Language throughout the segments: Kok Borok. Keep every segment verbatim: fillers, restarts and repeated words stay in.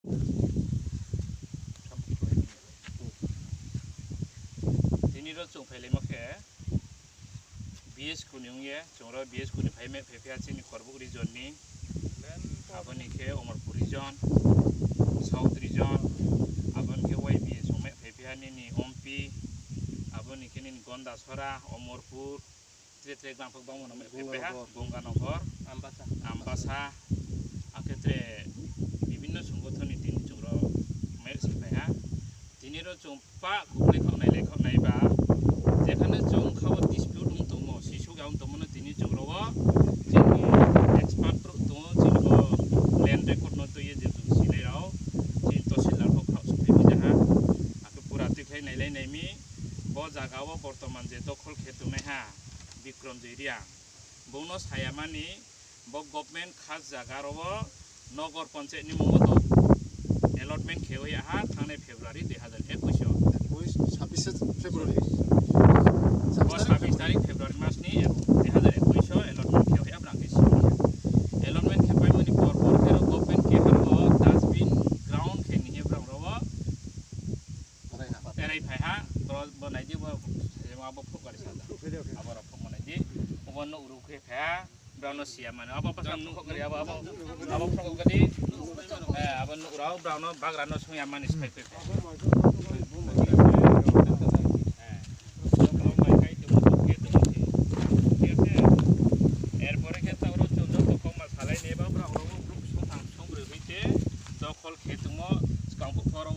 Tini ro chwng phailaima khe B S kuni wngya, chwng ro B S kuni phai me phai phiya chini Korbuk region ni, aboni khe Omorpur region, South region, aboni khe Y B A chwng me phai phiya nini Ompi, aboni khe nini Gondasora, Omorpur, tre tre gram phok bangma no me phai phiya, Gonganagar, Ambasa. Ambasa, akhe tre bibhinno songothon ni tini chwng ro me se phai ha. Tini ro chwng pa kuplai khok nai lai khok nai ba, jekhane chwng kha o dispute wng tongmo, sisuk ya wng tongmo no tini chwng ro o chini expert rok tongo, chini bo land record no twi ye je chwng sinai rok, chini tosillar rok khak suk phai phi jaha, akhe pura twi khlai nai lai nai mi, bo jaga o bortoman je dokhol khe tongnai ha Bikramjoy Reang, bongno saya mani, bo government khas jaga ro o Nogor Panchayat ni mungo to allotment khe o ya ha thangnai February dui hazar ekush o. Ekush, sabbish February. Bo sabbish tarik February mas ni dui hazar ekush o allotment khe o ya brang khe simi ya. Allotment khe pai mani por por khe ro government khe ha ro dustbin ground khe ni he brang ro o erai phai ha, bro, bo nai di, bo, abo phuk gari sa da. Abo rok phuk ma nai di. Obo no uru khe phai ha, bro no siya mani. Abo, abo, abo, abo, abo phuk gari. Eh, abo no ura, bro no bagra no sung ya mani spai khe. Eh. Erpore khe tauro chwng joto kokma salai nebo, bro no sung thang sung rwi te. Dokhol khe tongmo, swkang bukhoro o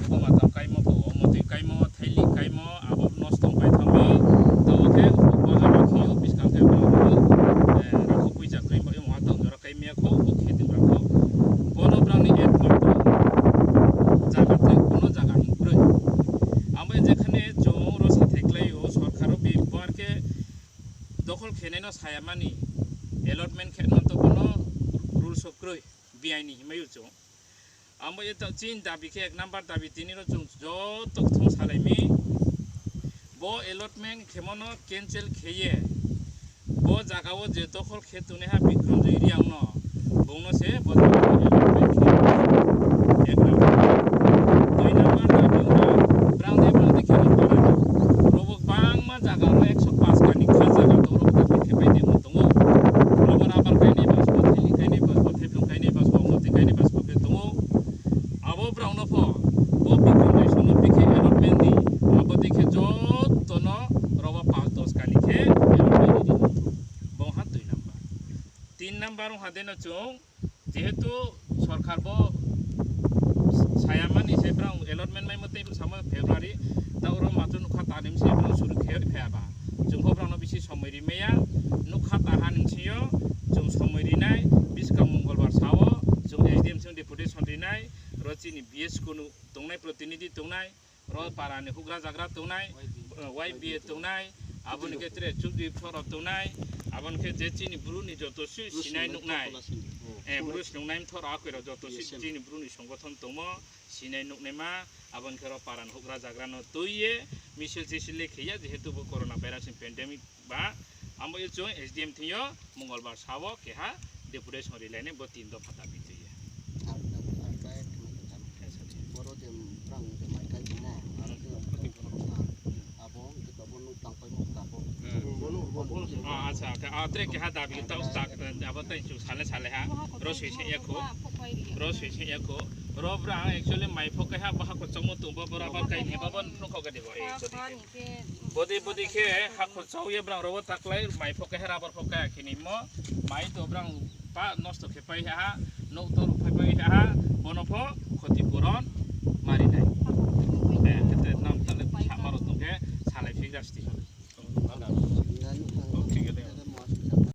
buma tong kaimo, bo omo twi kaimo, thaili kaimo, abo nosto wng pai thangwi, tamo khe bojaro khiyo, bwskang khe bo, eh, rakho puisa kwrwi bo, omo tong jora kaimya kho, bo khe tong rakho. Bono brangni ekmatro jaga tei kuno jaga hwn kwrwi. Amo jekhane chwng ro sathai khlaio, sorkaro bebak khe dokhol khenaino saya mani, allotment khe manto bono rules o kwrwi, biaini hinmai o chwng. Amo e ta-, chini dabi khe ek number dabi tini ro chwng joto thung salaimi. Bo allotment khemono cancel kheye. Bo jaga o je dokhol khe tongnai ha Bikramjoy Reang no, bongno se bo jaga o allotment khe. Ek number. Dui number dabi wngkha brang de brang de khe rw para ni. Robo bangma jaga o ekso paanch kani kha jaga to robo dabi khe pai de mo tongo. Robo rubber kainai basbo, thili kainai basbo, thaiplung kainai basbo, moti kainai basbo khe tongo. Abo brao no pho, bo Bikram Joy song no bikhe allotment di, abo dikhe joto no robo paanch dos kani khe allotment di. Bo ha dui number. Tin number wngkha de no chwng, jehetu sorkar bo saya mani se brao allotment mai mwtwi samo February, ta oro matro nukha ta nim se brao suru khe phaya ba. Chwng pho brao no bisi somoi ri maya, nukha ta ha ning sio, chwng somoi rinai, biskang Mongolbar sao, chwng S D M chwng deputation rinai, ro chini B S kunu tongnai protinidhi tongnai, ro para ni hugra jagra tongnai, Y B A tongnai, aboni khe tere chudri phoro tongnai, aboni khe je chini bru ni joto si-, sinai nuknai, eh, bru sinungnai thoro akoi ro joto si-, chini bru ni songothon tongmo, sinai nuknai ma, aboni khe ro para ni hugra jagra no twi ye, misil chisil le khiya, jehetu bo corona virus ni pandemic ba, amo ye chwng S D M thwngyo Mongolbar sao keha deputation rilainai bo tin dopha dabi twi ye. Ang, ang, ang bai khna kwcham. Yes, sir. Boro je brang je mai kai tongmo, aro je abo je abo nuk tang pai nuk tang pai. Hmm. Bono, bono. Ah, acha, okay. Ah, tre keha dabi tau tak, abo tai chu sale sale ha. Ro sui se yakho. Ro sui se yakho. Ro brang actually mai pho keha baha ko chongmo tong bo bora ba kai ne ba bon phro ko ga de bo. Eh, bodi. Bodi bodi khe hakhor chao ye brang rogo taklai mai phok khe rabar phok khe khini mo mai to brang pa nosto khe pai ha, nok to rok phai pai ha, bono pho khoti puron mari nai.